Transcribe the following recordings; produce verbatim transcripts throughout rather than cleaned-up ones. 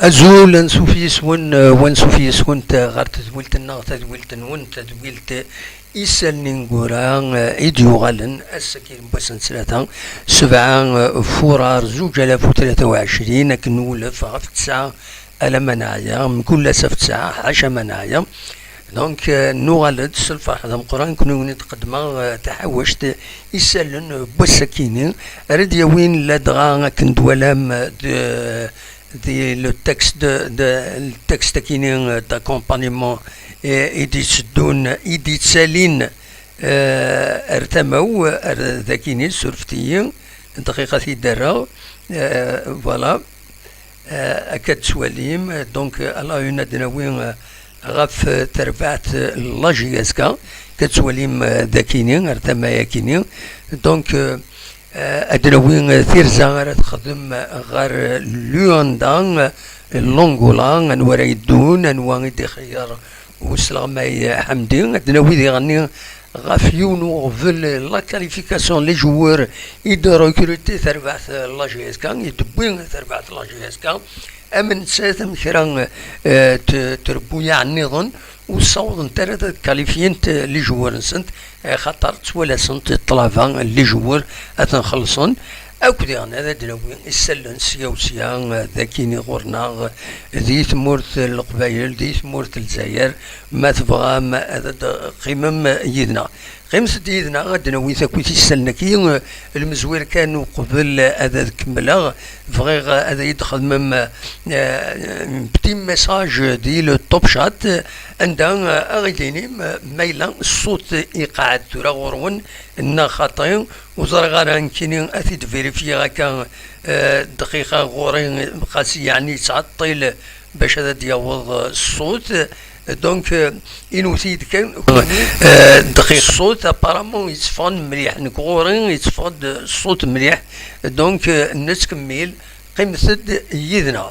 Azul, ansuf yis-wen, eh, wansuf yis-went, eh, ɣer tedwilt-nneɣ, tadwilt-nwen, tadwilt isallen ineggura, eh, i d-yuɣalen ass-agi n wass n ttlata, sebɛa, eh, furar zuǧ alaf u tlata u ɛecrin, akken nwulef ɣef ttesɛa alamma neɛya, mkul ass ɣef ttesɛa, ḥaca ma neɛya. Donc, eh, nuɣal-d s lferḥ d ameqqran, kunwi i d-qeddmeɣ, eh, taḥawact isallen n wass-akini, ara d-yawin ladɣa akken d-twalam, eh, d-, di le texte de, de, le texte-akini, eh, d'accompagnement, eh, i d-itteddun, i d-ittalin, eh, ar tama-w, ar dakini, surfet-iyi, dqiqa ad t-id-rreɣ, eh, voilà. Eh, akka d-tettwalim, donc, à la une ad d-nawi, eh, ɣef, eh, terbaɛt, eh, la J S K, akka d-tettwalim, eh, dakini, ar tama-yakini. Donc, eh, eh, ad d-nawi, eh, tirza ara texdem, eh, ɣer, eh, Luanda, eh, Longola, anwa ara yeddun, anwa i d-ixeyyer usleɣmay Ḥemdi, ad d-nawi diɣenni ɣef yiwen uɣbel, la qualification n les joueurs i d-recruter terbaɛt la J S K, i d-tewwi terbaɛt la J S K, am nettat am kra, eh, t-, trebbuyaɛ nniḍen ur ssawḍent ara ad qualifient les joueurs-nsent, eh, xaṭer ttwalasent ṭṭlaba les joueurs ad ten-xellṣen. Akk diɣen ad d-nawi isallen sya u sya, d akini ɣur-neɣ, di tmurt n Leqbayel, di tmurt n Lezzayer, ma tebɣam ad d-teqqimem yid-neɣ. Qqimet-d yid-neɣ, ad d-nawi takit isallen-agi, lemzwir kan uqbel ad, ad kemmleɣ, bɣiɣ ad yi-d-xedmem, eh, un petit message di le top chat, anda, eh, ad ɣ-d-tinim, eh, ma yella ṣṣut iqeɛɛed tura ɣur-wen, neɣ xaṭi, ur ẓriɣ ara nekkini ad t-id-vérifier akka, eh, dqiqa ɣur-i, xas yeɛni yettɛeṭṭil bac ad d-yaweḍ, eh, ṣṣut. Donc, eh, inwet-iyi-d kan, eh, dqiqa. Ṣṣut, apparemment, yetteffeɣ-d mliḥ. Nekk ɣur-i yetteffeɣ-d ṣṣut mliḥ. Donc, eh, nettkemmil. Qqimet-d yid-neɣ.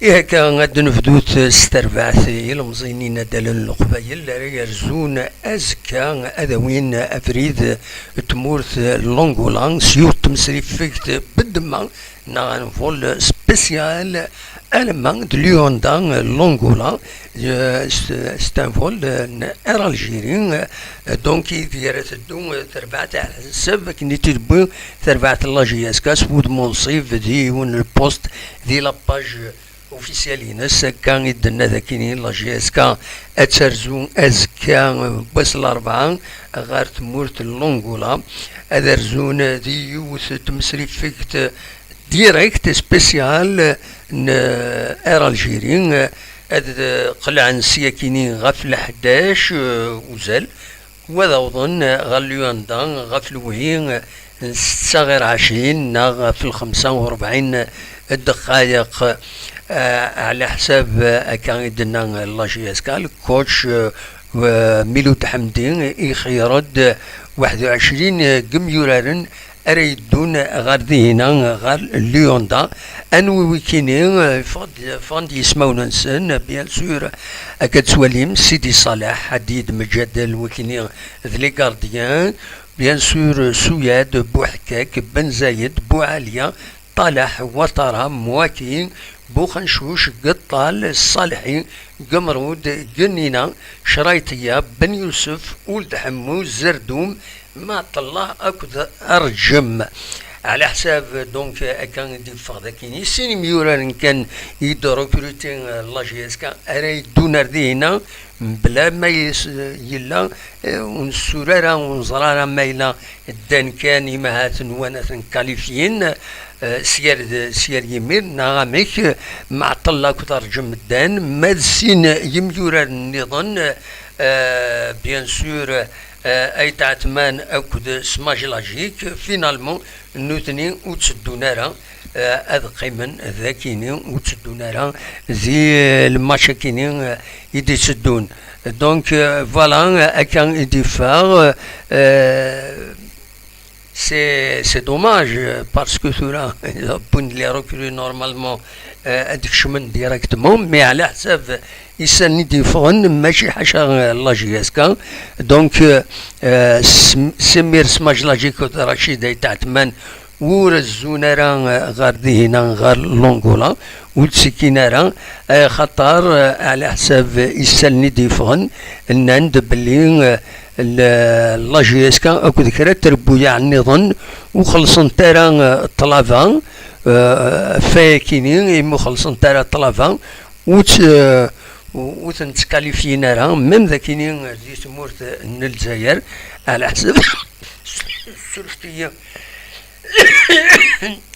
Ihi akka, ad d-nebdut s terbaɛt ilemẓiyen inaddalen n Leqbayel ara yerzun azekka ad awin abrid n tmurt n Langola s yiwet n tmesrifegt beddemma neɣ un vol spécial alamma d Luanda, Langola, euh, c'est, c'est un vol, euh, Air Algérie, euh, donc i d-yerra teddu, euh, terbaɛt ɛla ḥsab akken i tt-id-tewwi terbaɛt n la J S K s wudem unṣib di yiwen n lpost di la page officielle-ines, akka i d-tenna dakini la J S K ad terzu azekka, euh, wass n larebɛa ɣer tmurt n Langola, ad rzun di yiwet n tmesrifegt direct spécial n Air Algérie, ad qelɛen syakini ɣef leḥdac, eh, uzal, u ad awḍen ɣer Luanda ɣef lewhi n setta ɣir ɛecrin neɣ ɣef lxemsa u rebɛin ddqayeq, eh, ɛla ḥsab, eh, akka i d-tenna la J S K, le coach, eh, Miloud Ḥemdi ixeyyer-d waḥed u ɛecrin n yimyuraren ara yeddun ɣer dihina, ɣer Luanda. Anwi wikini, eh, ffɣen-d, ffɣen-d yismawen-nsen, bien sûr, akka d-tettwalim, Sidi Saleh, Hadid, Mǧadel, wikini d les gardiens, bien sûr, Souyad, Bouḥkak, Ben Zayed, Boualiya, Ṭalaḥ, Watara, Mwaki, Buxencuc, Geṭṭal, Ṣalḥi, Gemrud, Gennina, Crayṭiya, Ben Yusef, Uld Ḥemmu, Zerdum, Maɛṭellah akked Rǧem. Ɛla ḥsab, donc, akka i d-yeffeɣ dakini. Sin imyuraren kan i d-recruter, euh, la J S K ara yeddun ar dihina, mebla ma yes-, yella, eh, ur nessur ara, ur neẓra ara ma yella ddan kan, imahat nwan ad ten-kalifyin, eh, s yar d, s yar yimir, neɣ amek, eh, Maɛṭellah akked Rǧem ddan, ma d sin yimyuraren nniḍen, eh, bien sûr, eh, Ayt Ɛetman akked Smaj Lajik, finalement, nutni ur tteddun ara, eh, ad qqimen d akini, ur tteddun ara di lmatch akini, eh, i d-itteddun. Donc, eh, voilà, eh, akka i d-iffeɣ, eh, c'est, c'est dommage, eh, parce que tura, wwin les recrues normalement, eh, ad kecmen directement, mais ɛla ḥsab isallen i d-yeffɣen, mačči ḥaca, eh, la J S K. Donc, eh, eh, s-, Semir Smaj Lajik d Racid Ayt Ɛetman ur rezzun ara, eh, ɣer dihina, ɣer l'Angola, ur ttekkin ara, eh, xaṭer, eh, ɛla ḥsab isallen i d-yeffɣen, nnan-d belli, eh, l-, la J S K akked kra n trebbuyaɛ nniḍen ur xellṣent ara, eh, ṭṭlaba, eh, ɣef wayakini, imi ur xellṣent ara ṭṭlaba, ur tt-, eh, ur ten-ttkalifyin ara, même d akini di tmurt n Lezzayer, ɛla ḥsab, surfet-iyi.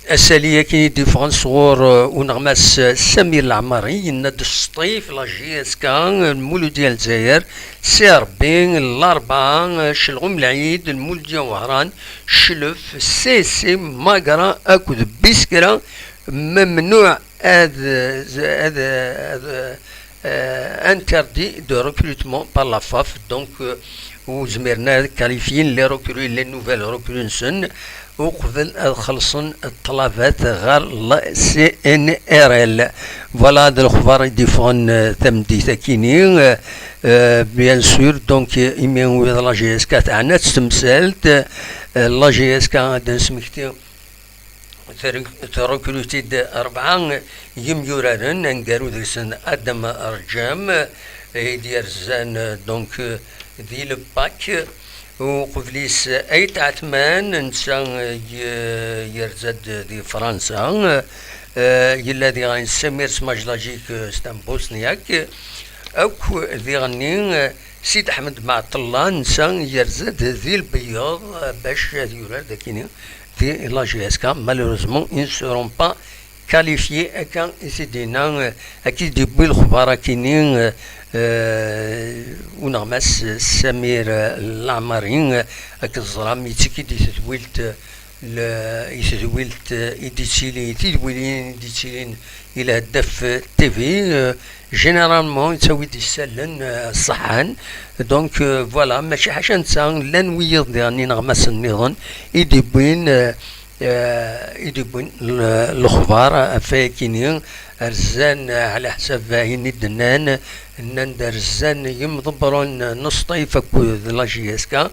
Asali akini i d-iffɣen sɣur, eh, uneɣmas, eh, Samir Leɛmari, yenna-d Sṭif, la J S K, Lmuludya Lezzayer, Si Rebbi, Larebɛa, eh, Celɣum Lɛid, Lmuludya Wehran, Cclef, C C, Magra akked Biskra, memnuɛ ad, ad, ad, eh, interdit de recrutement par la FAF, donc, eh, ur zmiren ad qualifyin les recrues, les nouvelles recrues-nsen, uqbel ad xellṣen ṭṭlabat ɣer la C N R L. Voilà, d lexbar i d-iffɣen, eh, tameddit akini, eh, eh, bien sûr, donc, eh, imi ula d la J S K teɛna-tt temsalt, eh, la J S K ad d-nesmekti terrekruti-d rebɛa yimyuraren, aneggaru deg-sen Adem Rǧem, i d-yerzan, donc, di le pack. Uqbel-is Ayt Ɛetman, netta, y-, yerza-d di Fransa. Eh, yella diɣen Semir Smajlajik, c'est un Bosniak. Akk diɣenni, Sid Ḥmed Mɛeṭṭella, netta yerza-d di Lbeyyeḍ, eh, bac ad yurar dagini di la J S K. Malheureusement, ils ne seront pas qualifiés. Akka i s-id-yenna, eh, akka i d-yewwi lexbar akini, eh, eh, uneɣmas Samir, eh, Leɛmari, eh, akka teẓram, yettekki di tedwilt, eh, le-, i tedwilt, eh, i d-ittili, tidwilin i d-ittilin i Lheddaf T V, eh, généralement yettawi-d isallen, eh, ṣeḥḥan. Donc, eh, voilà, mačči ḥaca netta, llan wiyiḍ diɣen ineɣmasen nniḍen i d-iwwin, eh, eh, i d-iwwin l-, lexbar ɣef wayakini, rzan, eh, ɛla ḥsab ayen i d-nnan, nnan-d rzan yimḍebbren n Sṭif akked la J S K.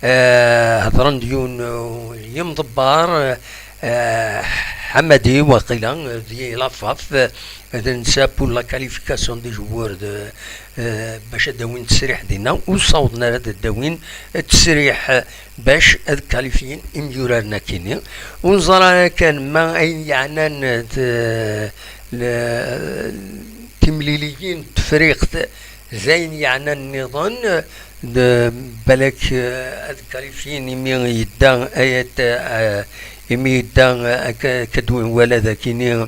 Eh, hedren-d yiwen, eh, yimḍebber, eh, Ḥamadi waqila, eh, di la FAF, eh, d netta pour la qualification des joueurs de, eh, bac ad d-awin ttesriḥ dinna, ur ssawḍen ara ad d-awin ttesriḥ, eh, bac ad kalifyin imyuraren akini. Ur neẓri ara kan ma ayen yeɛnan, eh, t-, le-, timliliyin n Tefriqt d ayen yeɛnan nniḍen, d balak, eh, ad kalifyin imi yedda ayat, eh, imi yedda, eh, akka, akka d-win wala d akini,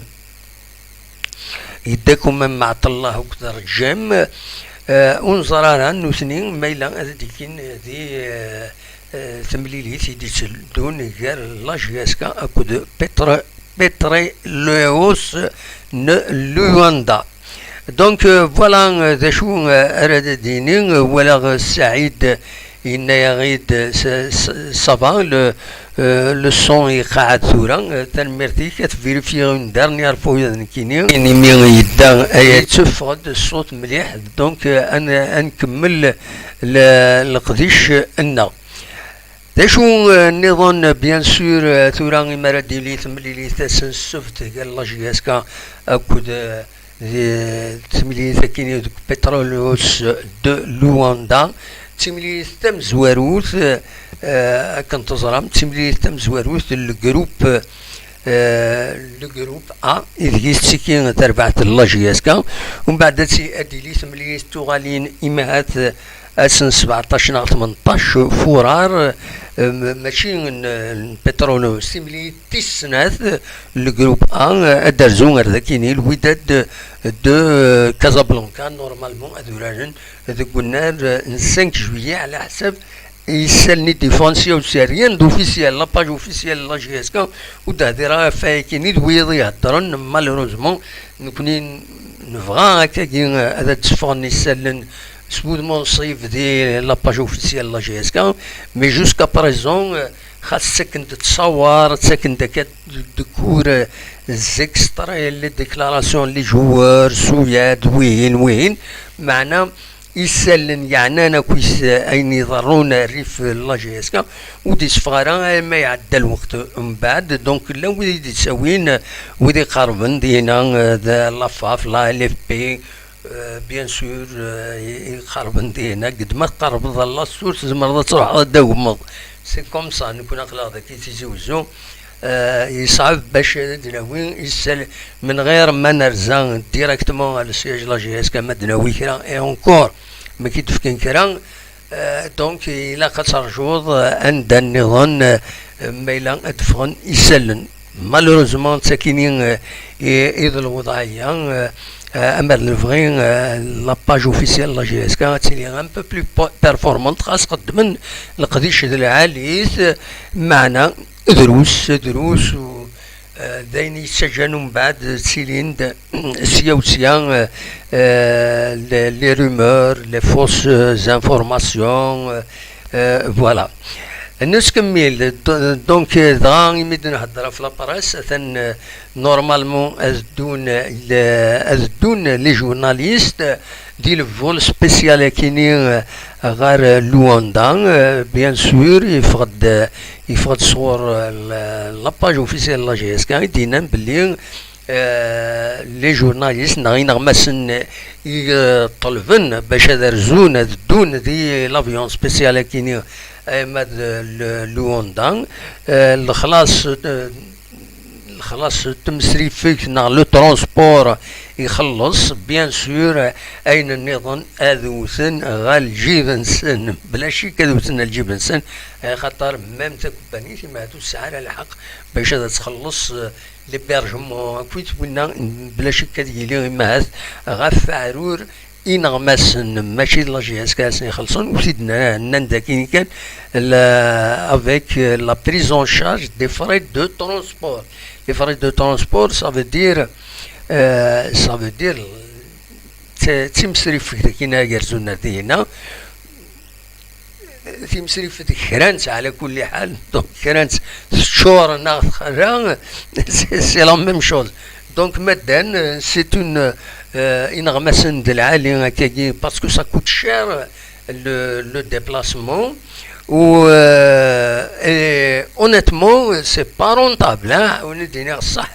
yedda kumam Mɛeṭṭellah akked Rǧam, eh, ur neẓri ara nutni ma yella ad d-ikkin di, eh, eh, temlilit i d-itteddun gar la J S K akked Petro-, Petróleos n Luanda. Donc, euh, voilà, euh, d acu, euh, ara d-iniɣ, euh, walaɣ, euh, Saɛid, euh, yenna-yaɣ-id, euh, ça, ça, ça va, le, euh, le son iqeɛɛed tura, euh, tanemmirt-ik, ad vérifier une dernière fois nekkini. Imi yedda, ay yetteffeɣ-d ṣṣut mliḥ, donc, euh, ad n-, ad nkemmel le-, leqdic-nneɣ. D acu, eh, nniḍen, bien sûr, eh, tura imi ara d-tili temlilit ass n ssebt gar la J S K akked, eh, d-, temlilit akkin deg Petróleos de Luanda. D timlilit tamezwarut, eh, akken teẓram, d timlilit tamezwarut n legrup, eh, legrup A, ideg i tettiki terbaɛt n la J S K. Umbeɛd ad ti-, ad d-tili temlilit tuɣalin imahat, eh, ass n sbeɛṭac neɣ tmenṭac furar, eh, ma-, mačči n, n Petróleos, timlilit tis snat, eh, legrup A, eh, ad d-terzu ar dakini, Lwidad de, de Casablanca, normalement ad uraren deg unnar, eh, n cinq juillet, ɛla ḥsab isallen i d-ifɣen sya u sya, rien d'officiel, la page officielle n la J S K, ur d-hdireɣ ɣef wayagi d wiyiḍ i iheddren, malheureusement, nekni nebɣa akkagi ad d-sfɣen isallen s wudem unṣib di la page officielle n la J S K, mais jusqu'à présent, xas ttaken-d ttṣawar, ttaken-d akka d-, d-, cours, des extraits, les déclarations, les joueurs, suyad, wihin, wihin, meɛna isallen yeɛnan akkit ayen iḍerrun rrif n la J S K, ur d-iseffeɣ ara alma iɛedda lweqt. Mbeɛd, donc, llan wid i d-ittawin, wid iqerben dinna, eh, d la faf, la L F P, eh, bien sûr, eh, i, iqerben dinna, qed ma tqerbeḍ ɣer la source, tzemreḍ ad truḥeḍ ad d-tagmeḍ. C'est comme ça, nekni aql-aɣ dagi Tizi Wezzu. Eh, yeṣɛeb bac ad d-nawi isal, menɣir ma nerza directement ɣer le siège n la J S K, ma d-nawi kra, et encore, ma k-id-fken kra, eh, donc ilaq ad terjuḍ, eh, anda nniḍen, eh, ma yella ad d-ffɣen isallen. Malheureusement, d takini, eh, i, i d lewḍeɛ-ya, eh, eh, ama d lebɣi, eh, la page officielle n la J S K ad tili un peu plus po-, performante, xas xeddmen leqdic d lɛali-t, meɛna drus, drus, u, eh, d ayen yettaǧǧan umbeɛd ttilin-d sya u sya, eh, eh, les, les rumeurs, les fausses informations, eh, eh, voilà. Nettkemmil, do-, donc, eh, dɣa imi d-nhedder ɣef la presse, atan, eh, normalement ad ddun, eh, le-, ad ddun les journalistes di le vol spécial akini, eh, ɣer, eh, Luanda, eh, bien sûr, yeffeɣ-d, eh, yeffeɣ-d sɣur, eh, la, la page officielle n la J S K i d-yennan belli, eh, les journalistes neɣ ineɣmasen i, eh, ṭelben bac ad rzun, ad ddun di l'avion spécial akini, eh, ma d, eh, le-, Luanda, eh, lexlaṣ, eh, lexlaṣ n temsrifegt neɣ le transport ixelleṣ, bien sûr, ayen nniḍen ad wten ɣer lǧib-nsen, bla ccek ad wten ɣer lǧib-nsen, axaṭer même takumpanit imahat ur tesɛi ara lḥeqq bac ad txelleṣ, eh, l'hébergement akkit winna, bla ccek ad yili imahat ɣef aɛrur ineɣmasen, mačči d la J S K i asen-ixellṣen, ur t-id-nnan, nnan-d akkin kan, la, avec, euh, la prise en charge des frais de transport. Les frais de transport, ça veut dire, euh, ça veut dire, d, d timesrifegt akkin agerzu n dinna, timesrifegt kra-tt ɛla kulli ḥal, donc kra-tt teččur neɣ txerra, c'est, c'est la même chose. Donc, maddan, c'est une, euh, ineɣmasen d lɛali akkagi, parce que ça coûte cher, le, le déplacement. Ou, euh, et honnêtement, c'est pas rentable, hein. On est dans ça.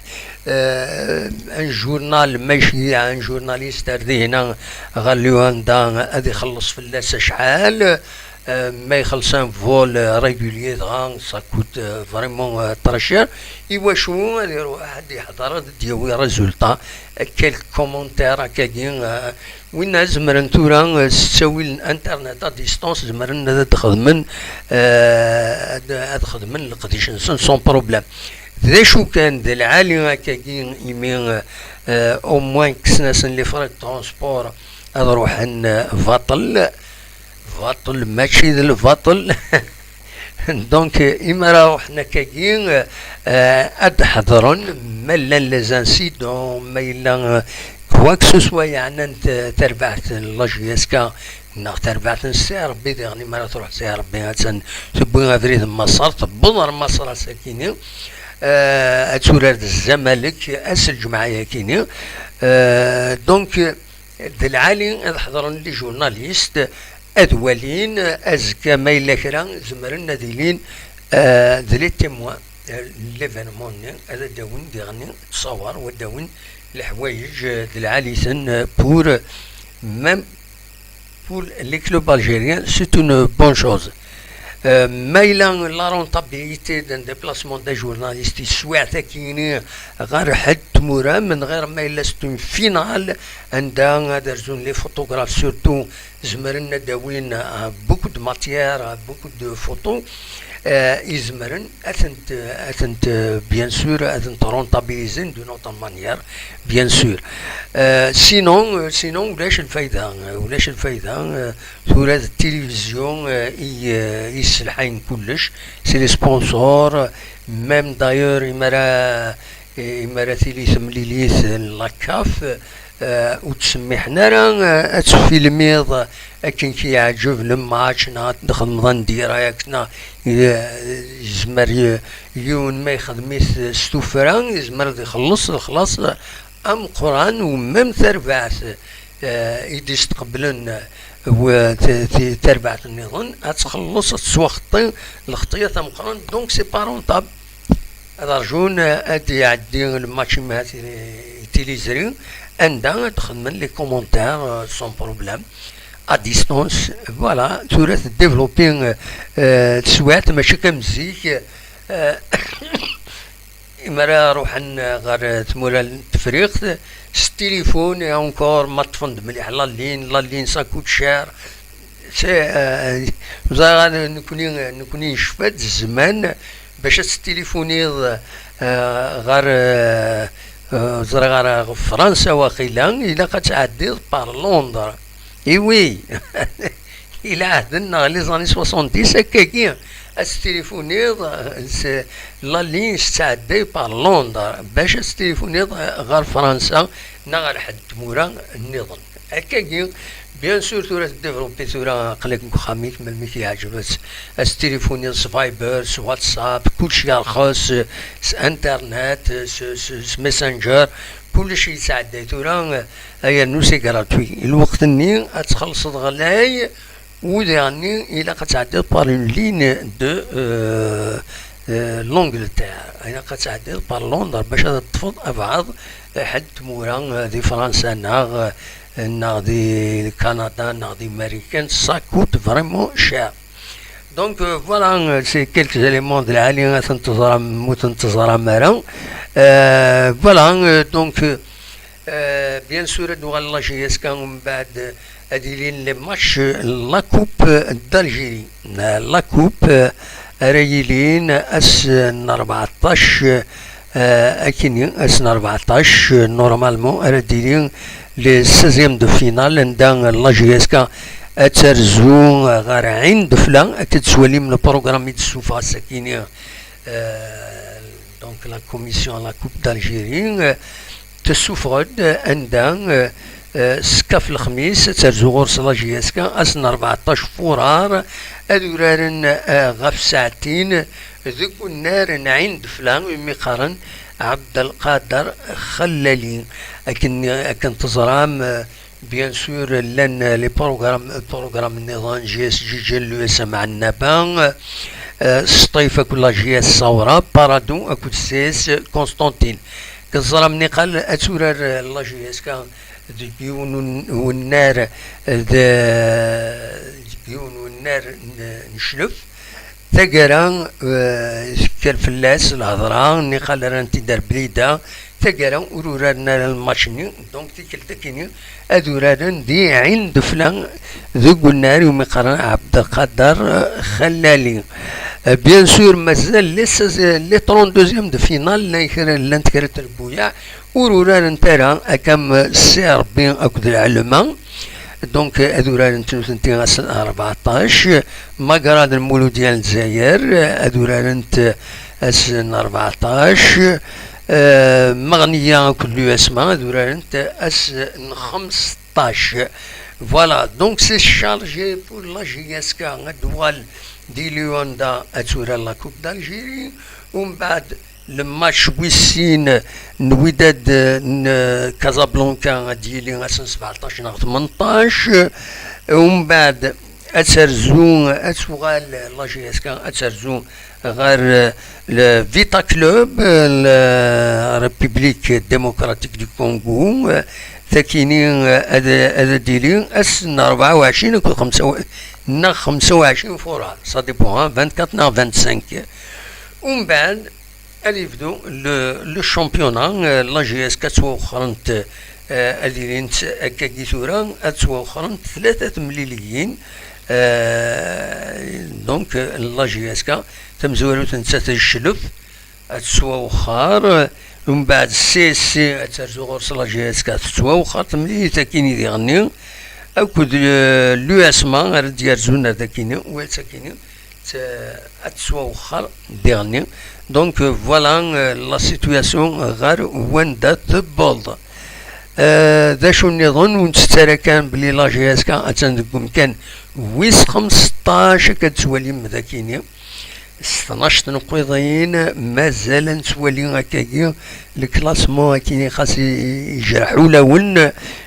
Euh, un journal, mačči un journaliste ar dinna ɣer Luanda ad ixelleṣ fell-as acḥal, euh, ma ixelleṣ un vol, euh, régulier, dɣa, ça coûte, euh, vraiment, euh, très cher. I wacu ad iruḥ ad iḥḍer, ad d-yawi résultat, quelques commentaires akkagi, euh, winna zemren tura, euh, s ttawil n internet à distance, zemren ad xedmen, euh, ad, ad xedmen leqdic-nsen sans problème. D acu kan, d lɛali akkagi, imi, euh, au moins kksen-asen les frais de transport, ad ruḥen, euh, baṭel. Baṭel, mačči d lbaṭel. Donc, euh, imi ara ruḥen akkagi, euh, ad ḥeḍren, ma llan les incidents, ma yella, euh, quoi que ce soit yeɛnan t-, tarbaɛt n la J S K, neɣ tarbaɛt n Si Ṛebbi, diɣen imi ara truḥ Si Ṛebbi, attan tewwi abrid n Maṣer, tewweḍ ɣer Maṣer ass-akini, euh, ad turar d Zamalek ass n lǧemɛa-yakini. Euh, donc, d lɛali ad ḥeḍren les journalistes, ad walin, azekka ma yella kra, zemren ad ilin, euh, d les témoins, euh, n l'événement-nni, ad d-awin diɣen ttṣawar, u ad d-awin leḥwayeǧ, euh, d lɛali-ten, euh, pour, euh, même pour les clubs algériens, c'est une bonne chose. Euh, ma yella la rentabilité d'un déplacement d'un journaliste, yeswiɛt akini ɣer ḥedd tmura, menɣir ma yella c'est une finale, anda ad rzun les photographes, surtout, zemren ad d-awin, euh, beaucoup de matière, euh, beaucoup de photos. euh, izemren ad tent, ad tent, euh, bien sûr, ad tent rentabiliser d'une autre manière, bien sûr. Euh, sinon, euh, sinon, ulac lfayda, euh, ulac lfayda, euh, tura d télévision, euh, i, euh, i yesselḥayen kullec, c'est les sponsors, euh, même d'ailleurs, imi ara, imi ara tili temlilit n la caf, euh, ur ttsemmiḥen ara, euh, ad tfilmiḍ akken k-yeɛǧeb le match, neɣ ad txedmeḍ un direct, neɣ, euh, yezmer y-, yiwen ma yexdem-it s tuffra, yezmer ad ixelleṣ lexlaṣ ameqqran, u même tarbaɛt, euh, i d-isqeblen, euh, w-, t-, t-, tarbaɛt nniḍen, ad txelleṣ, ad tettwaxeṭṭi lxeṭṭya tameqqrant, donc c'est pas rentable. Ad rjun, euh, ad iɛeddi le match-im i Tili-, i Tiliẓri, anda ad xedmen les commentaires, euh, sans problème, à distance. Voilà, tura tdévelopper, euh, euh, teswiɛt, mačči kan zik, euh, imi ara ruḥen ɣer tmura n Tefriqt, s tilifun, et encore, ma ṭṭfen-d mliḥ la ligne, la ligne, ça coûte cher. C'est, euh, ẓriɣ, nekni, nekni yecfa-d zzman bac ad tettilifuniḍ, euh, ɣer, euh, euh, ẓriɣ, ɣer, ɣer Fransa waqila, ilaq ad tɛeddiḍ par Londres. Et oui, ila ɛehden neɣ les années soixante-dix, akkagi, ad tettilifuniḍ, euh, s la ligne tettɛedday par Londres, bac ad tettilifuniḍ, euh, ɣer Fransa neɣ ɣer ḥedd tmura nniḍen. Akkagi, bien sûr, tura tdévelopper tura aql-ak deg uxxam-ik, melmi k-yeɛǧeb ad s-, ad s-tilifuniḍ s Viber, s WhatsApp, kullec yerxes, s Internet, s, s, s Messenger, kullec yettɛedday tura, euh, yernu c'est gratuit. Lweqt-nni ad txellṣeḍ ɣlay, u diɣenni ilaq ad tɛeddiḍ par une ligne de, euh, euh, l'Angleterre. Ilaq ad tɛeddiḍ par Londres bac ad teṭṭfeḍ abɛaḍ, eh, ḥedd tmura, eh, di Fransa neɣ, eh, neɣ di Canada neɣ di Marikan, ça coûte vraiment cher. Donc, euh, voilà, euh, c'est quelques éléments de lɛali ad ten-teẓram, ur ten-teẓram ara. Euh, voilà, euh, donc, euh, Euh, bien sûr, ad nuɣal la J S K, umbeɛd ad ilin les matchs n la Coupe d'Algérie. Euh, la Coupe, euh, ara yilin ass n rbeɛṭac, euh, akkenni, ass n rbeɛṭac, euh, normalement, ara d-ili les seizièmes de finale, anda la J S K ad terzu ɣer Ɛin Defla, ad tettwalim le programme i d-tessufeɣ ass-akkenni, euh, donc la commission la Coupe d'Algérie, euh, tessuffeɣ-d anda, euh, euh, s kaf lexmis ad terzu ɣur-s la J S K ass n rbeɛṭac furar, ad uraren, euh, ɣef saɛtin deg unnar n Ɛin Defla, umi qqaren Ɛebdelqader Xellali. Akken, akken teẓram, euh, bien sûr, llan, euh, les programmes, programmes nniḍen, J S J J, l'U S M Ɛennaba, euh, Sṭif akked la J S Sawra, Paradou akked C S Constantine. Akken teẓram, niqal ad turar, euh, la J S K deg yiwen un-, unnar, euh, d-, deg yiwen unnar n, n cclef. Taggara, euh, tekker fell-as lhedra, niqal rran-t-id ar Blida. Taggara ur uraren ara lmatch-nni, donc tikkelt akkenni ad uraren di Ɛin Defla deg unnar umi qqaren Ɛebdelqader, euh, Xellali. Euh, bien sûr, mazal les, les trente-deuxièmes de finale, llan kra, llant kra n trebbuyaɛ ur urarent ara, akka am Si Rebbi akked Lɛelma. Donc, ad urarent nutenti ass n rbeɛṭac, Magrad n Muludya n Lezzayer, ad urarent ass n rbeɛṭac, eh, Meɣniya akked l'U S M A, ad urarent ass n xemseṭṭac. Voilà, donc c'est chargé pour la J S K, ad d-tuɣal di Luanda, ad turar la Coupe d'Algérie, umbeɛd le match wis sin n Wydad n Casablanca ad d-yili ass n sbeɛṭac neɣ tmenṭac. Umbeɛd ad terzu, ad tuɣal la J S K ad terzu ɣer le Vita Club, la République Démocratique du Congo. Takini ad, ad d-tili ass n rebɛa u ɛecrin akked xemsa u, neɣ xemsa u ɛecrin furar, ça dépend, hein, vingt-quatre neɣ vingt-cinq. Umbeɛd ad yebdu le, le championnat, euh, la J S K ad ttwawexxrent, euh, ad ilint akkagi tura, ad ttwawexxrent tlata temliliyin, Euh, donc, euh, la J S K, tamezwarut nettat d cclef, ad tettwawexxer, euh, mbeɛd C S C ad terzu ɣur-s la J S K, tettwawexxer temlilit akkin i diɣenni, akked, euh, l'U S M A ara d-yerzun ar dakini, u ad takini, t-, ad tettwawexxer diɣenni. Donc, euh, voilà, euh, la situation ɣer wanda tewweḍ. Euh, d acu nniḍen, ur nettett ara kan belli la J S K attan deg umkan wis xemseṭṭac, akka d-tettwalim dakini. S tnac n uqiḍin, mazal ad nettwali akkagi, le classement akini xas i-, yejreḥ ulawen,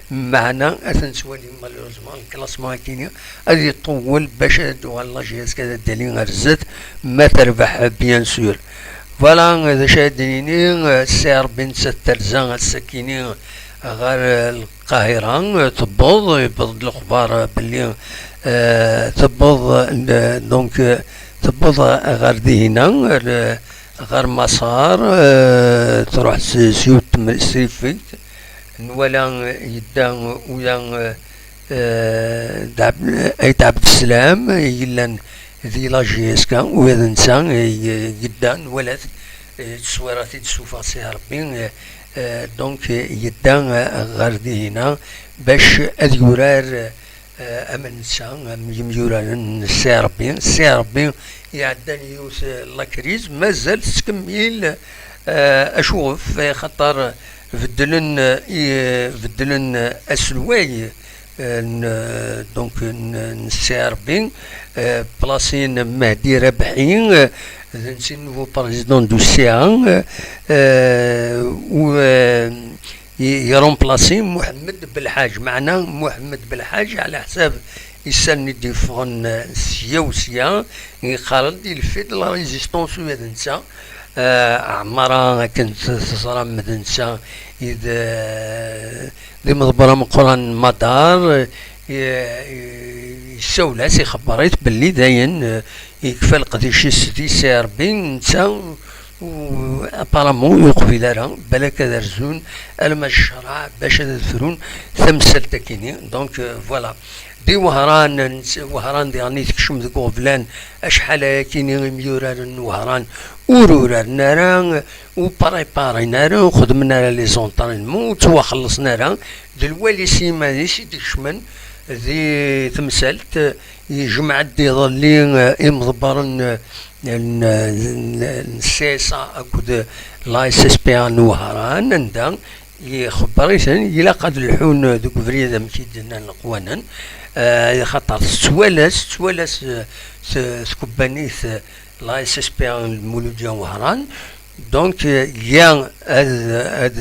meɛna ad t-nettwali malheureusement, le classement akini ad iṭewwel bac ad d-tuɣal la J S K ad d-tali ar zdat, ma terbeḥ, bien sûr. Voilà, d acu ara d-nini, euh, Si Ṛebbi nettat terza ass-akini ɣer, euh, Lqahira, euh, tewweḍ, yewweḍ-d lexbar, euh, belli, euh, tewweḍ, euh, donc, euh, tewweḍ ɣer dihina, ɣer, ɣer Maṣer, euh, truḥ s, s yiwet n tmesrifegt, nwala, euh, yedda, euh, uya, euh, euh, d Ɛeb-, Ayt Ɛebdeslam, yellan di la J S K, ula d netta, euh, yedda, nwala-t, euh, tteswira-t-id tsufa si Ṛebbi, euh, euh, donc, euh, yedda, euh, ɣer dihina bac ad yurar, euh, am netta, am yimyuraren n Si Ṛebbi. Si Ṛebbi iɛeddan yiwet, euh, la crise, mazal tettkemmil, euh, acuɣef? Xaṭer beddlen, euh, i, beddlen, euh, aselway, euh, n, donc, n, n Si Ṛebbi, euh, plasin Mehdi Rabeḥi, euh, d netta le nouveau président du C A, euh, euh, u, euh, i, i remplacer Muḥemmed Belḥaǧ. Meɛna Muḥemmed Belḥaǧ, ɛla ḥsab isallen i d-yeffɣen, eh, sya u sya, yeqqar-d, il fait de la résistance ula d netta. Eh, Ɛmara, akken t-, teẓram, d netta i d, eh, d imḍebber ameqqran n Madar, eh, i, i, yessawel-as, ixebber-it belli dayen, eh, yekfa leqdic-is di Si Ṛebbi, netta, u, apparemment, ur yeqbil ara, balak ad rzun alma d ccreɛ bac ad frun tamsalt-akini. Donc, euh, voilà. Di Wehran, nett-, Wehran diɣen i tekcem deg uɣeblan, acḥal ayakini imyuraren n Wehran ur uraren ara, ur préparin ara, ur xeddmen ara les entraînements, ur ttwaxellṣen ara, d lwali s yiman-is i d-ikecmen di temsalt, yejmeɛ-d iḍelli, eh, imḍebbren, eh, n, n, n C S A akked la S S P A n Wehran, anda ixebber-iten, ilaq ad lḥun deg ubrid amek i d-nnan leqwanen, eh, xaṭer tettwalas, tettwalas, eh, t-, tkebbanit, eh, la S S P A n Lmuludya Wehran. Donc, eh, ya ad, ad,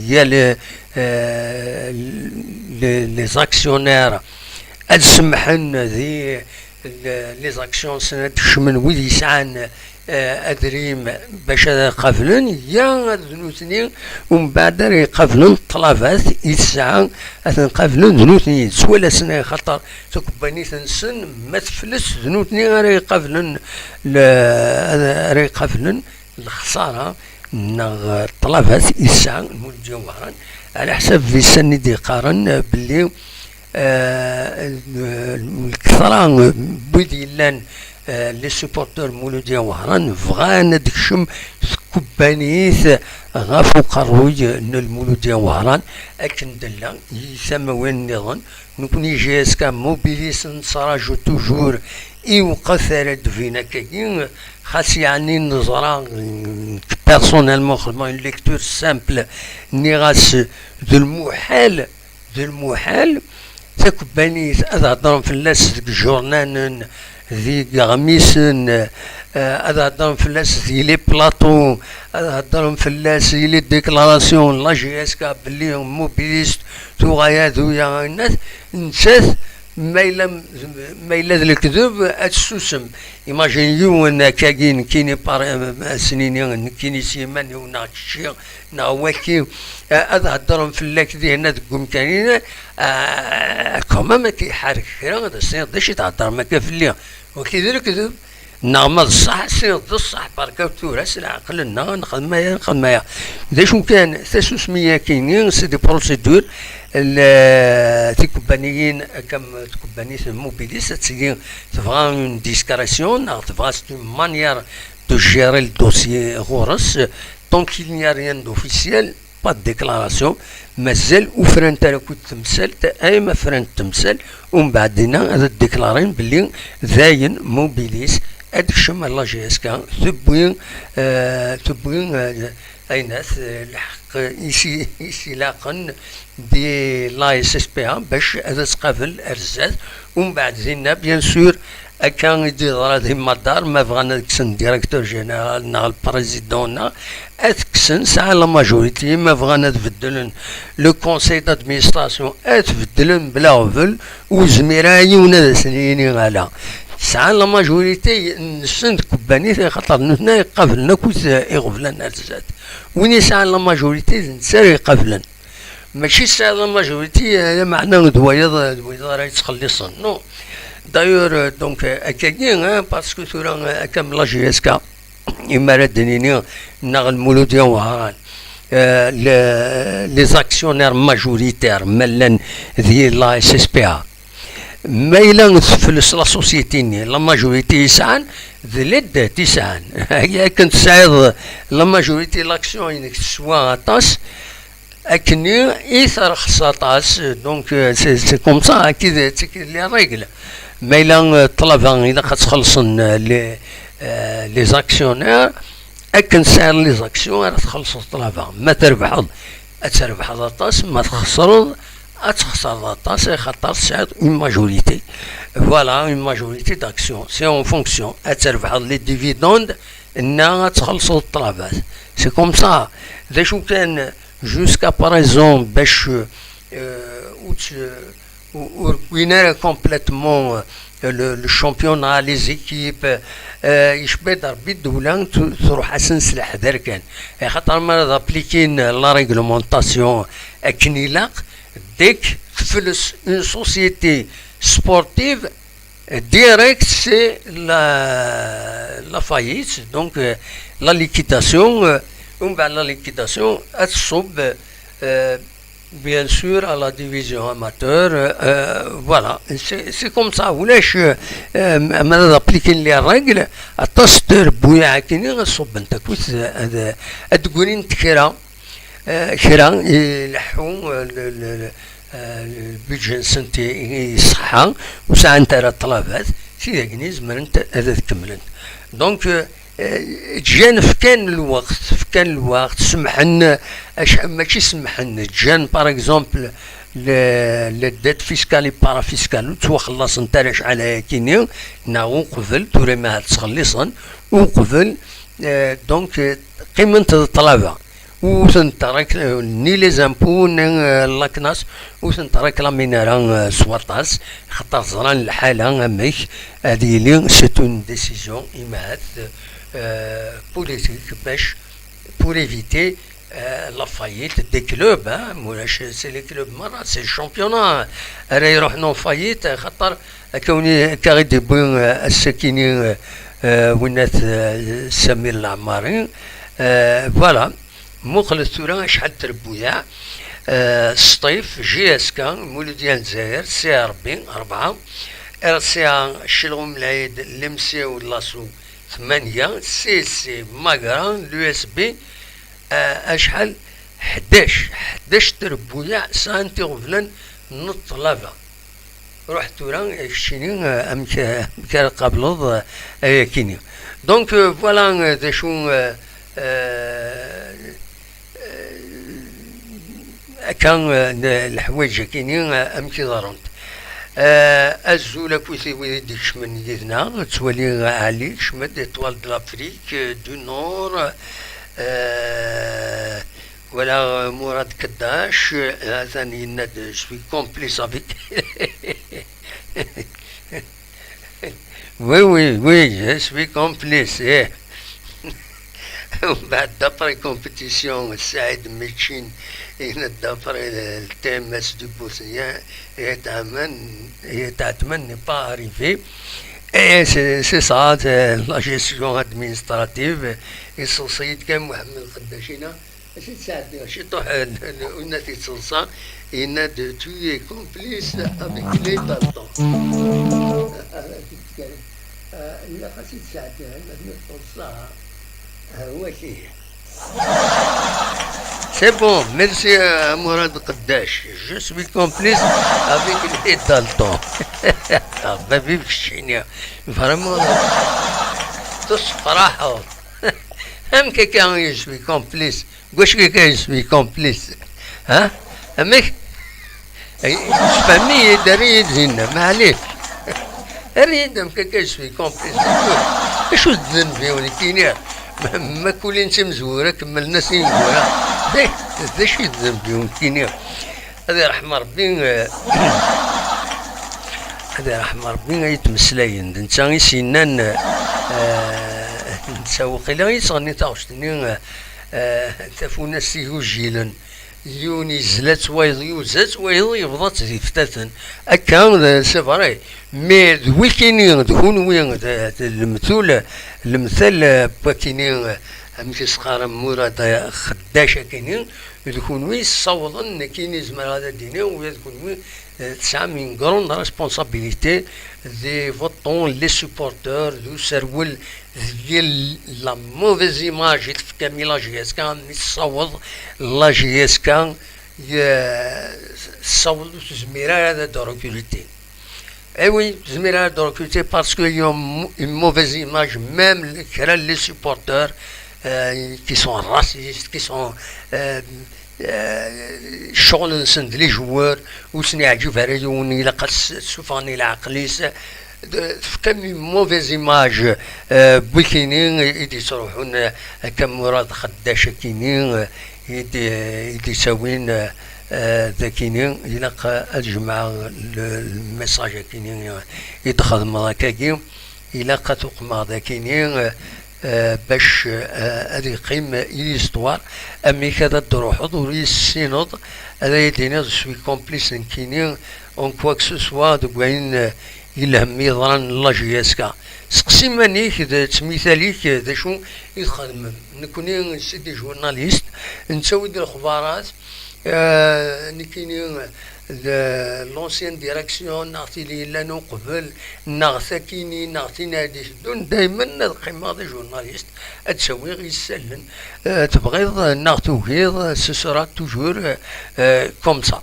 ya les, eh, les, les actionnaires ad semmḥen di, les actions-nsen ad d-kecmen wid yesɛan, eh, adrim bac ad qablen, ya ad d nutni umbeɛd ara iqablen ṭṭlabat i tesɛa, ad ten-qablen d nutni, ttwalasen, xaṭer takebbanit-nsen ma tefles, d nutni ara iqablen le-, ara iqablen lexsara neɣ ṭṭlabat i tesɛa Lmuludya Wehran. Ɛla ḥsab isan i d-iqqaren, eh, belli, eh, lketṛa n wid yellan, eh, les supporters Lmuludya Wehran bɣan ad d-tekcem tkebbanit ɣef uqerruy n Lmuludya Wehran, akken d-nella i tamawen nniḍen. Nekkni J S K Mobilis nettraǧu toujours i lweqt ara d-tbin akkagi, xas yeɛni neẓra, nekk personnellement xedmeɣ une lecture simple, nniɣ-as d lmuḥal, d lmuḥal takebbanit ad heddren fell-as deg iǧurnanen, deg iɣmisen, eh, ad heddren fell-as di les plateaux, ad heddren fell-as di les déclarations n la J S K belli Mobilis tuɣa-ya d uya, nettat ma yella, ma yella d lekdeb, ad tessusem. Imagine yiwen akkagi, nekkini par-, as-nini, nekkini s yiman-iw neɣ kečči neɣ waki, eh, ad heddren fell-ak dihin deg umkan-ina, eh, quand même ad k-iḥerrek kra, ad as-tiniḍ d acu i theddrem akka fell-i? Waki d lekdeb. Neɣ ma d ṣṣeḥ, as-tiniḍ d ṣṣeḥ, berka tura s leɛqel-nneɣ, nexdem aya, nexdem aya. D acu kan, tasusmi-agi-nni, c'est des procédures, Le- tikubbaniyin, comme tkubbanit Mobilis, ad tili tebɣa une discrétion, neɣ tebɣa c'est une manière de gérer le dossier ɣur-s. Tant qu'il n'y a rien d'officiel, pas de déclaration, mazal ur frant ara akk temsalt. Ay ma frant temsalt, umbeɛd dinna ad déclaren belli dayen Mobilis ad tekcem ar la J S K, tewwi, euh, tewwi, euh, aynat, euh, lḥeqq i s-, i s-ilaqen di la S S P A bac ad as-qabel ar zdat. Umbeɛd dinna, bien sûr, akka i d-yeḍra di Madar, ma bɣan ad kksen directeur général neɣ le président neɣ ad kksen, sɛan la majorité, ma bɣan ad beddlen le conseil d'administration ad beddlen bla aɣbel, ur yezmir ara yiwen ad asen-yini ala. Sɛan la majorité nsen tkubbanit, axaṭer nutni iqablen akk iɣeblan ar zdat. Win yesɛan la majorité d netta ara iqablen. Mačči tesɛiḍ la majorité, eh, lameɛna d wayeḍ, d wayeḍ ara yettxelliṣen. Non. D'ailleurs, euh, donc, euh, akkagi, hein, parce que tura, euh, akka am la J S K, imi ara d-nini, neɣ Lmulud Yawaran, euh, le- les actionnaires majoritaires ma llan di la S S P A, ma yella tefles la société-nni, la majorité i sɛan, d les dettes i sɛan. Akken tesɛiḍ la majorité, l'action-inek teswa aṭas, akkenni i terxes aṭas. Donc, euh, c'est c'est comme ça, akka d- d- les règles. Ma yella, euh, ṭṭlaba ilaq ad txellṣen, euh, les, euh, les actionnaires, akken tesɛiḍ les actions ara txellṣeḍ ṭṭlaba. Ma trebḥeḍ, ad trebḥeḍ aṭas, ma txesreḍ, ad txesreḍ aṭas, axaṭer tesɛiḍ une majorité. Voilà, une majorité d'action. C'est en fonction. Ad trebḥeḍ les dividendes, neɣ ad txellṣeḍ ṭṭlabat. C'est comme ça. D acu kan, jusqu'à présent, bac, euh, ur tt- ur ur wwin ara complètement, euh, le, le championnat, les équipes, euh, yecba-d Rebbi ddewla, tu- truḥ-asen s leḥder kan. Axaṭer mi ara d-applikin la réglementation akken ilaq, dès que tefles une société sportive, direct, c'est la, la faillite, donc, euh, la liquidation, euh, umbeɛd la liquidation, ad tṣubb, euh, bien sûr, à la division amateur, euh, euh, voilà, c'est c'est comme ça, ulac, euh, euh, ma ad applikin les règles, aṭas n trebbuyaɛ akkenni ad ṣubbent akkit, euh, ad ad d-ggrint kra, euh, kra ileḥḥu, euh, le- le- le- euh, le budget-nsent i i ṣṣeḥḥa, ur sɛant ara ṭṭlabat, tidagni zemrent ad ad kemmlent. Donc, euh, euh, ǧǧan, fkan lweqt, fkan lweqt, semḥen, euh, ac- mačči semḥen, ǧǧan, par exemple, le- la dette fiscale et parafiscale, ur ttwaxellasent ara acḥal ayakini, neɣ uqbel, tura ma ad ttxelliṣen, uqbel, euh, donc, euh, qqiment d ṭṭlaba. Ur tent-reklament ni les impôts ni, euh, la CNAS, ur tent-reklamen ara, euh, s waṭas, xaṭer ẓran lḥala amek ad yili. C'est une décision imahat, euh, politique, bac, pour éviter, euh, la faillite des clubs, hein, mulac, c'est les clubs merra, c'est le championnat ara iruḥen en faillite, xaṭer akka win i- akka i d-yewwi, euh, ass-akini, euh, euh, winnat, euh, Samir Laɛmari. Euh, voilà. Muqlet tura acḥal n trebbuyaɛ, euh, Sṭif, J S K, Muludya n Lezzayer, C R B, rebɛa, R C A, Celɣum Lɛid, Lemsiw, Laṣu, tmanya, C S C, Magra, l'U S B, euh, acḥal? Ḥdac, ḥdac n trebbuyaɛ sɛant iɣeblan n ṭṭlaba. Ruḥ tura, keččini, eh, amek, eh, amek ara tqableḍ, eh, ayakini. Donc, euh, voilà, euh, d acu, euh, euh, euh, akka, euh, n- leḥwayeǧ akini, euh, amek i ḍerrunt. Euh, azul akkit i wid i d-ikecmen yid-neɣ, nettwali Ɛli, kecmet, Étoile de l'Afrique, euh, du Nord, euh, wala Murad Keddac, euh, atan yenna-d, je suis complice avec. Oui, oui, oui, je suis complice, eh. Umbeɛd, d'après compétition, Saïd Michin, il est d'après le, le T M S du Bosnien, et Atman, et Atman n'est pas arrivé. Et c'est c'est ça, c'est la gestion administrative. Et c'est Saïd Mohamed Khaddachina. Acu tesɛeddiḍ? Ciṭuḥ, n-, n-, unat yettaḍsa, yenna-d: "Tu es complice avec les daltons." Ilaq ad tt-id-sɛeddiɣ, ma tella teḍsa, ah, waki. C'est bon, merci à Mourad Qeddac. Je suis complice avec les daltons. Ah, babi, keččini. Vraiment, tusefraḥeḍ. Amek akka, je suis complice? Gwacu akka, je suis complice? Ha? Amek? Sfehmi-yi-d, err-iyi-d dinna, maɛlic. Err-iyi-d amek akka, je suis complice. Acu d ddneb-iw nekkini? Ma, ma kulin d timezwura, kemmlen-as ineggura. D, d acu i d ddneb-iw nekkini? Ad iṛḥem Ṛebbi, eh, ad iṛḥem Ṛebbi ay d-meslayen. D netta i s-yennan, eh, netta waqila i yesɣenni taɣect-nni, eh, tafunast igujilen. Yiwen yezla-tt, wayeḍ yuza-tt, wayeḍ yebḍa-tt d iftaten. Akka, d, c'est vrai. Mais d wikini, d kunwi, d, d lemtul, lemtal, eh, n wakini, eh, amek i s-qqaren, Murad, eh, Xeddac akini, d kunwi yessawḍen, nekkini zemreɣ ad d-iniɣ, ula d kunwi, eh, tesɛam une grande responsabilité, des votants, les supporters, d userwel, d yel-, la mauvaise image i tefkam i la J S K, mi tessaweḍ la J S K, eh, tessaweḍ ur tezmir ara ad d-recruter. Eh oui, ur tezmir ara ad d-recruter parce qu'il y a une, une mauvaise image, même les, kra les supporters, euh, qui sont racistes, qui sont, euh, euh, ccɣel-nsen d les joueurs, ur sen-iɛǧib ara yiwen, ilaq ad s-, ssuffɣen i leɛqel-is. D-, tefkam une mauvaise image, euh, n wikini i d-yettruḥun, euh, akka Murad Xeddac akini, euh, i d-, i d-ittawin, eh, eh, d akini, ilaq ad jemɛeɣ le, le message akini i d-xedmeɣ akkagi, ilaq ad t-uqmeɣ d akini, eh, eh, bac, eh, ad yeqqim i l'histoire, amek ad d-truḥeḍ ur yessineḍ, ad ay-d-iniḍ je suis complice nekkini, en quoi que ce soit, deg wayen, eh, yelhem yeḍran n la J S K. Seqsi iman-ik d ttmital-ik, d acu i txedmem? Nekkni, c'est des journalistes, nettawi-d lexbarat, eh, nekkini d l'ancienne direction, neɣ tili yellan uqbel, neɣ takini, neɣ tin ad iteddun, daymen ad qqimeɣ d ajournaliste, ad ttawiɣ isallen. Eh, tebɣiḍ neɣ tugiḍ, ce sera toujours, eh, comme ça.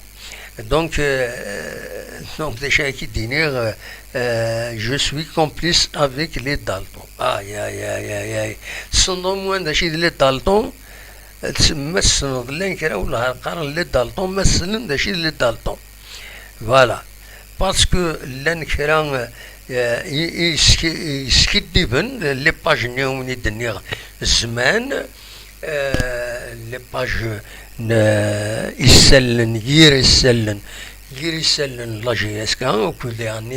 Donc, euh, donc, d acu ara k-id-iniɣ, euh, je suis complice avec les daltons. Ay, ay, ay, ay, ay. Tessneḍ au moins d acu i d les daltons? Ma tessneḍ, llan kra wellah qqaren les daltons, ma ssnen d acu i d les daltons. Voilà. Parce que llan kra, euh, i, i yeski-, i yeskiddiben, les pages-nni i d-nniɣ zzman, euh, les pages n, euh, isallen, yir isallen, yir isallen n la J S K, akked daɣen,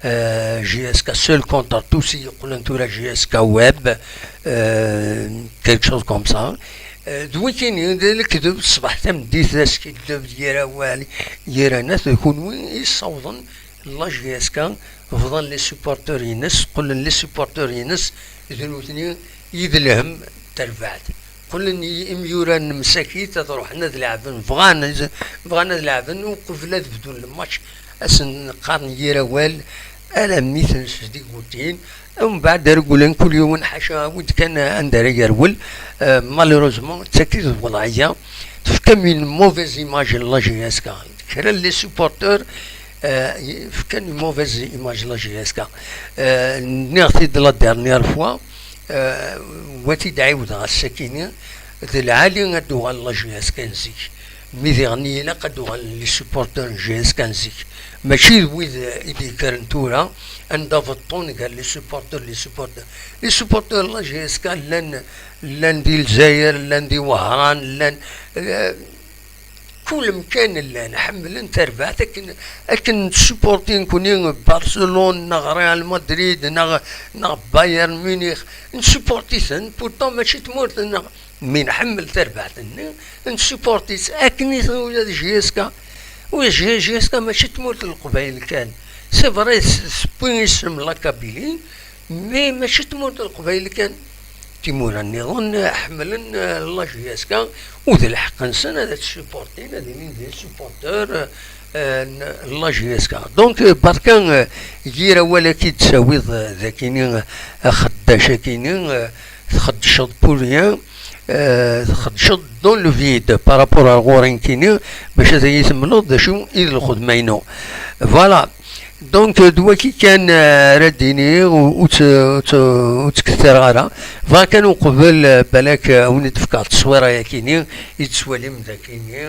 euh, J S K seul contre tous, i yeqqlen tura J S K web, euh, quelque chose comme ça. Euh, d wikini, d lekdeb, ṣṣbeḥ tameddit, d askiddeb, d yir awal, yir anat, d kunwi i yessawḍen la J S K, bḍan les supporters-ines, qqlen les supporters-ines, d nutni i d lhemm n terbaɛt. Qqlen i-, imyura n Msakit ad ruḥen ad leɛben, bɣan, bɣan ad leɛben uqbel ad bdun le match, ad sen-qqaren yir awal, alammi ten-sdigutin, umbeɛd regglen kul yiwen ḥaca wid kan anda ara yerwel. Euh, malheureusement, d tagi d lweḍɛiyya, tefkam une mauvaise image n la J S K. Kra n les supporters, euh, fkan une mauvaise image n la J S K. Euh, nniɣ-t-id la dernière fois, euh, wa t-id-ɛiwdeɣ ass-akini, d lɛali ad d-tuɣal la J S K n zik. Mi diɣen ilaq ad d-uɣalen les supporters n J S K n zik. Mačči d wid i d-yekkren tura, anda beṭṭun gar les supporters, les supporters. Les supporters n la J S K llan, llan di Lezzayer, llan di Wehran, llan, eh, kul mkan llan, ḥemmlen tarbaɛt akken, akken supportin kuni Barcelone, neɣ Real Madrid, neɣ, neɣ Bayern Munich. Nsupporti-ten, pourtant mačči tmurt-nneɣ. Mi nḥemmel tarbaɛt-nni, nsupporti-tt akken i ula d J S K. Ula d J S K mačči d tmurt n Leqbayel kan. C'est vrai, s-, tewwi isem la Kabylie, mais mačči d tmurt n Leqbayel kan. timura nniḍen, eh, ḥemmlen, eh, la J S K, u d lḥeqq-nsen ad t-supportin, ad ilin des supporteurs, eh, n la J S K. Donc, eh, berka, eh, yir awal-agi d-tawiḍ, eh, d akini, eh, axeddac akini, eh, txeddceḍ pour rien, eh, txeddceḍ dans le vide par rapport ar ɣur-i nekkini, bac ad iyi-temleḍ d acu i d lxedma-inu. Voilà. Donc, d waki kan, eh, ara d-iniɣ, u-, ur tt-, ur tt-, ur ttkettireɣ ara. Bɣiɣ kan uqbel, eh, balak, eh, a wen-d-fkeɣ tteswira-yakini, i tettwalim dakini,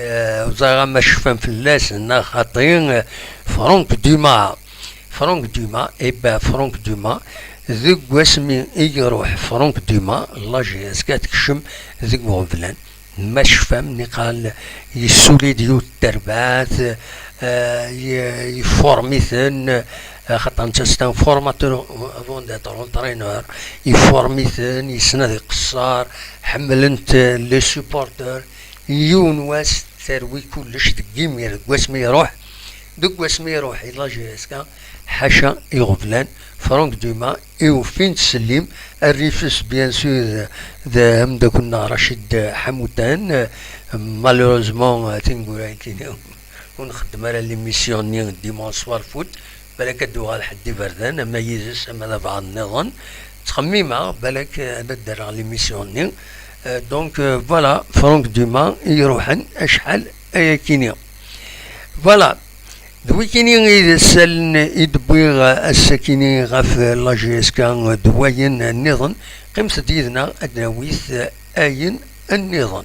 eh, ur ẓriɣ ama cfan fell-as neɣ xaṭi, eh, Franck Dumas. Franck Dumas, eh ben, Franck Dumas, deg wasmi i iruḥ Franck Dumas, la J S K tekcem deg uɣeblan. Ma tecfam, niqal yessuli-d yiwet n terbaɛt, eh, ye-, yefform-iten, eh, xaṭer netta c'est un formateur avant d'être entraîneur, yefform-iten, yessen ad iqeṣṣer, ḥemmlen-t, eh, les supporteurs, yiwen wass terwi kullec deg imir, deg wasmi iruḥ, deg wasmi iruḥ i la J S K, ḥaca iɣeblan, Franck Dumas, i ufin ttsellim, rrif-s, bien sûr, d ameddakel-nneɣ Rachid Ḥamutan. Malheureusement, tineggura-agi ur nxeddem ara l'émission-nni dimanche soir foot, balak ad d-uɣal ḥedd iberdan, ama yid-s, ama d abɛaḍ nniḍen. Ttxemmimeɣ, balak ad d-rreɣ l'émission-nni. Euh, donc, euh, voilà, Franck Dumas i iruḥen acḥal ayakini. Voilà. D wikini i d isallen i d-wwiɣ ass-akini ɣef la J S K d wayen nniḍen. Qqimet-d yid-neɣ ad d-nawi ayen nniḍen.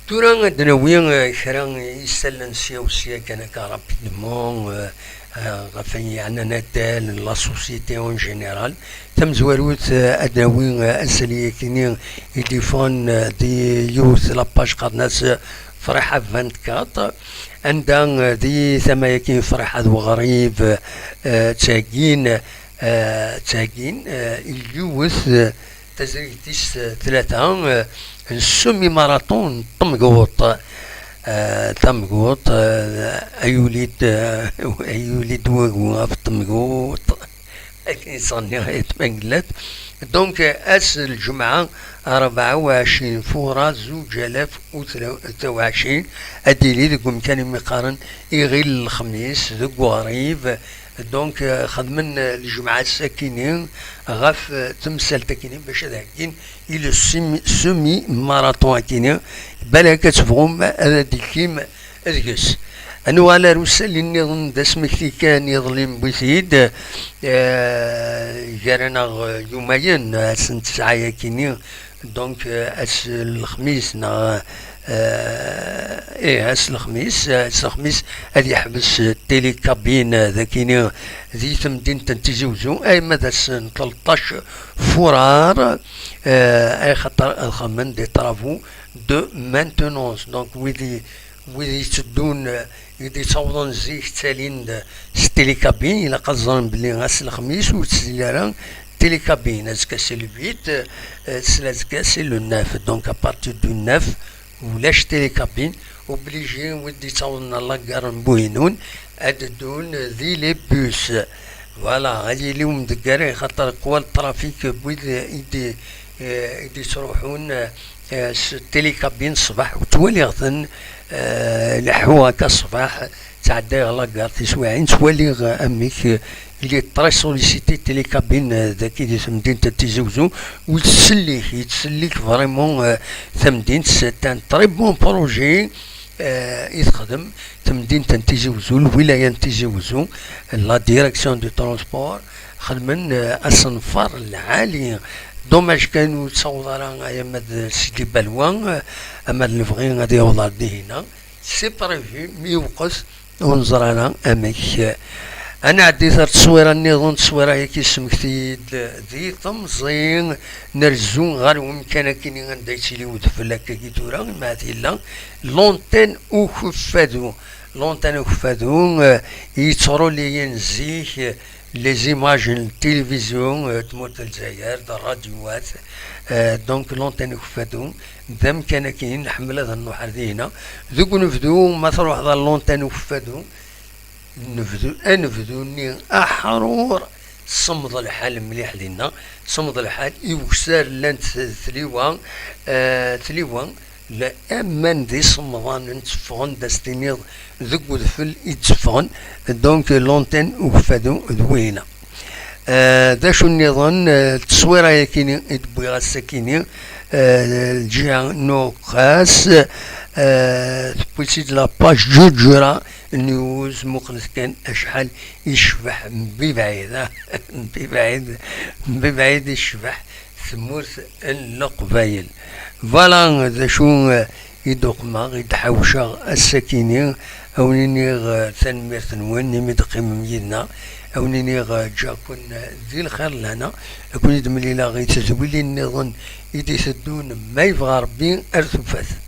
Tura ad d-nawi, eh, kra n yisallen sya u sya kan akka rapidement, eh, eh, ɣef ayen yeɛnan adal n la société en général. Tamezwarut, eh, ad d-nawi, eh, asali-akini i d-yeffɣen, eh, di yiwet la page qqaren-as, eh, Friḥa vingt-quatre, anda, eh, di tama-agi Friḥa d Weɣrib, eh, tthaggin, eh, tthaggin, eh, i yiwet, eh, tazrigt tis tlata, eh, n semi-marathon n temguṭ. Eh, tamguṭ, eh, ay yuli-d, eh, ay yuli-d wagu ɣef temguṭ. Akken i s-nniɣ ay tmangellat. Donc, eh, ass n lǧemɛa, rebɛa u ɛecrin Fuṛaṛ zuǧ alaf u tlata u ɛecrin, ad d-yili deg umkan imi qqaren Iɣil Lexmis, deg Uɣrib. Donc, eh, xedmen, eh, lǧemɛa ass-akini ɣef, eh, temsalt-akini bac ad heggin i le semi-, semi-marathon-akini. Balak ad tebɣum ad d-ikkim deg-s. Ad nuɣal ar usali nniḍen d asmekti kan iḍelli newwi-t-id, eh, gar-aneɣ, eh, yumayen, ass n tesɛa-yakini, donc, eh, ass n lexmis neɣ, eh, ih, ass n lexmis, eh, ass n lexmis ad yeḥbes, eh, télécabine, eh, dakini di temdint n Tizi Uzzu, arma d ass n tleṭṭac Fuṛaṛ, eh, ay xaṭer ad xedmen des travaux de maintenance. Donc, wid i, wid yetteddun, eh, i d-yettawḍen zik ttalin-d s télécabine, ilaq ad ẓren belli ass n lexmis ur ttili ara télécabine. Azekka c'est le huit, eh, s-, azekka c'est le neuf. Donc, à partir du neuf, ulac télécabine, obligé wid d-yettawḍen ɣer la gare n Buhinun ad ddun di les bus. Voilà, ad yili umdegger, xaṭer qwa le trafic n wid i d-, eh, i d-yettruḥun, eh, s télécabine ṣṣbeḥ, u ttwaliɣ-ten, eh, leḥḥu akka ṣṣbeḥ, ttɛeddayeɣ la gare tiswiɛin, ttwaliɣ, eh, amek, eh, il est très sollicité télécabine, eh, daki di temdint n Tizi Uzzu, u yettsellik, yettsellik vraiment, eh, tamdint. C'est un très bon projet, eh, i texdem temdint n Tizi Uzzu, lwilaya n Tizi Uzzu, la direction du transport, xedmen, eh, asenfar lɛali. Dommage kan ur yettaweḍ ara ay ama d Sidi Balwa, eh, ama d lebɣi ad yaweḍ ar dihina. C'est prévu, mi yewqes, ur neẓri ara amek. Ad nɛeddi ar tteswira nniḍen, tteswira-agi tesmekti-d di temẓi, nerzu ɣer wemkan akini anda yettili udfel akkagi tura, ma yella l'antenne Ukeffadu. L'antenne Ukeffadu, eh, yettruliyen zik, eh, les images n tilivizyu, eh, tmurt n Lezzayer, d rradyuwat, eh, donc l'antenne Ukeffadu, d amkan akini nḥemmel ad nruḥ ar dihina. Deg unebdu, ma truḥeḍ ar l'antenne Ukeffadu, nebdu, anebdu-nni aḥrur, semmeḍ lḥal mliḥ dinna, semmeḍ lḥal, iweksa llant tliwa, eh, tliwa, la aman d isemḍanen tteffɣen-d, ad s-tiniḍ deg udfel i tteffɣen, donc l'antenne Ukeffadu d wihina. Eh, d acu nniḍen, eh, tteswira-yakini i d-wwiɣ ass-akini, eh, lǧiha n uqas, eh, tewwi-tt-id la page Ǧuǧura News, muqlet kan acḥal yecbeḥ mbi bɛid, ah, mbi bɛid, mbi bɛid yecbeḥ tmurt n Leqbayel. Voilà d acu, eh, i d-uqmeɣ, i d-ḥawceɣ ass-akini. A wen-iniɣ, eh, tanemmirt-nwen imi d-teqqimem yid-neɣ. A wen-iniɣ, eh, ǧǧiɣ-ken, eh, di lxir lehna. A ken-id-mlileɣ i tedwilin nniḍen i d-iteddun, ma yebɣa Rebbi, ar tufat.